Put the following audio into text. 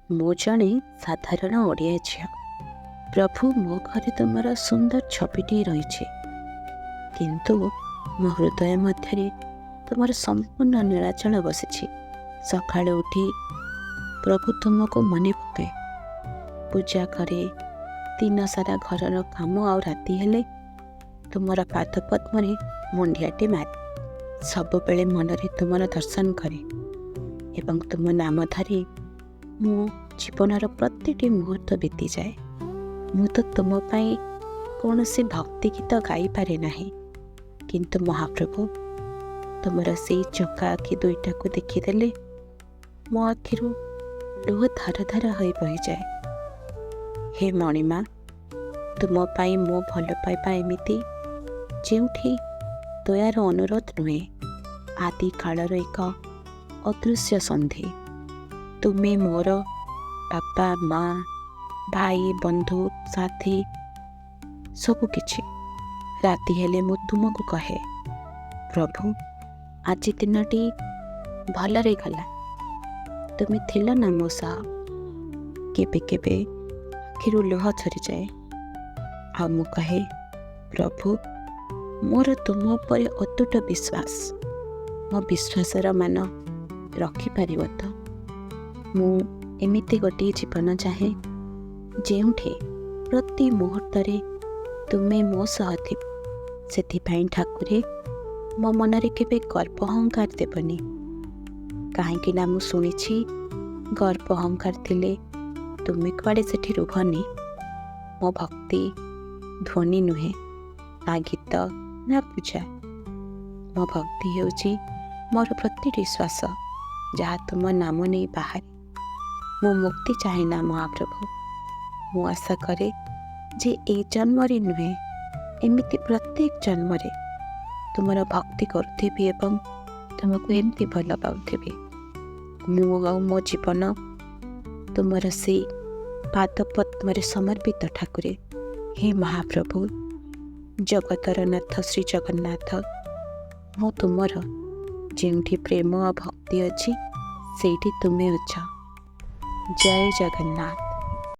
ମୁଁ ଜଣେ ସାଧାରଣ ଓଡ଼ିଆ ଝିଅ। ପ୍ରଭୁ, ମୋ ଘରେ ତୁମର ସୁନ୍ଦର ଛବିଟିଏ ରହିଛି, କିନ୍ତୁ ମୋ ହୃଦୟ ମଧ୍ୟରେ ତୁମର ସମ୍ପୂର୍ଣ୍ଣ ନୀଳାଚଳ ବସିଛି। ସକାଳୁ ଉଠି ପ୍ରଭୁ ତୁମକୁ ମନେ ପକାଏ, ପୂଜା କରେ, ଦିନସାରା ଘରର କାମ, ଆଉ ରାତି ହେଲେ ତୁମର ପାଦପଦ୍ମରେ ମୁଣ୍ଡିଆଟି ମାରେ। ସବୁବେଳେ ମନରେ ତୁମର ଦର୍ଶନ କରେ ଏବଂ ତୁମ ନାମ ଧରି ମୁଁ ଜୀବନର ପ୍ରତିଟି ମୁହୂର୍ତ୍ତ ବିତିଯାଏ। ମୁଁ ତ ତୁମ ପାଇଁ କୌଣସି ଭକ୍ତି ଗୀତ ଗାଇପାରେ ନାହିଁ, କିନ୍ତୁ ମହାପ୍ରଭୁ, ତୁମର ସେଇ ଚକା ଆଖି ଦୁଇଟାକୁ ଦେଖିଦେଲେ ମୋ ଆଖିରୁ ଲୁହ ଧାର ଧାର ହୋଇ ବହିଯାଏ। ହେ ମଣିମା, ତୁମ ପାଇଁ ମୋ ଭଲ ପାଇବା ଏମିତି, ଯେଉଁଠି ଦୟାର ଅନୁରୋଧ ନୁହେଁ, ଆଦି କାଳର ଏକ ଅଦୃଶ୍ୟ ସନ୍ଧି। ତୁମେ ମୋର ବାପା, ମା, ଭାଇ, ବନ୍ଧୁ, ସାଥୀ, ସବୁ କିଛି। ରାତି ହେଲେ ମୁଁ ତୁମକୁ କହେ, ପ୍ରଭୁ, ଆଜି ଦିନଟି ଭଲରେ ଗଲା, ତୁମେ ଥିଲ ନା ମୋ ସହ? କେବେ କେବେ ଆଖିରୁ ଲୁହ ଝରିଯାଏ ଆଉ ମୁଁ କହେ, ପ୍ରଭୁ, ମୋର ତୁମ ଉପରେ ଅତୁଟ ବିଶ୍ୱାସ। ମୋ ବିଶ୍ୱାସର ମାନ ରଖିପାରିବ ତ? ମୁଁ ଏମିତି ଗୋଟିଏ ଜୀବନ ଚାହେଁ, ଯେଉଁଠି ପ୍ରତି ମୁହୂର୍ତ୍ତରେ ତୁମେ ମୋ ସହ ଥିବ। ସେଥିପାଇଁ ଠାକୁରେ, ମୋ ମନରେ କେବେ ଗର୍ବ ଅହଙ୍କାର ଦେବନି, କାହିଁକି ନା ମୁଁ ଶୁଣିଛି ଗର୍ବ ଅହଙ୍କାର ଥିଲେ ତୁମେ କୁଆଡ଼େ ସେଠି ରୁହନି। ମୋ ଭକ୍ତି ଧ୍ୱନି ନୁହେଁ, ନା ଗୀତ, ନା ପୂଜା। ମୋ ଭକ୍ତି ହେଉଛି ମୋର ପ୍ରତିଟି ଶ୍ୱାସ, ଯାହା ତୁମ ନାମ ନେଇ ବାହାରେ। ମୁଁ ମୁକ୍ତି ଚାହେଁ ନା ମହାପ୍ରଭୁ। ମୁଁ ଆଶା କରେ ଯେ ଏଇ ଜନ୍ମରେ ନୁହେଁ, ଏମିତି ପ୍ରତ୍ୟେକ ଜନ୍ମରେ ତୁମର ଭକ୍ତି କରୁଥିବି ଏବଂ ତୁମକୁ ଏମିତି ଭଲ ପାଉଥିବି। ମୁଁ ଆଉ ମୋ ଜୀବନ ତୁମର ସେଇ ପାଦ ପଦ୍ମରେ ସମର୍ପିତ। ଠାକୁରେ, ହେ ମହାପ୍ରଭୁ, ଜଗତର ନାଥ ଶ୍ରୀ ଜଗନ୍ନାଥ, ମୁଁ ତୁମର। ଯେଉଁଠି ପ୍ରେମ ଆଉ ଭକ୍ତି ଅଛି, ସେଇଠି ତୁମେ ଅଛ। ଜୟ ଜଗନ୍ନାଥ।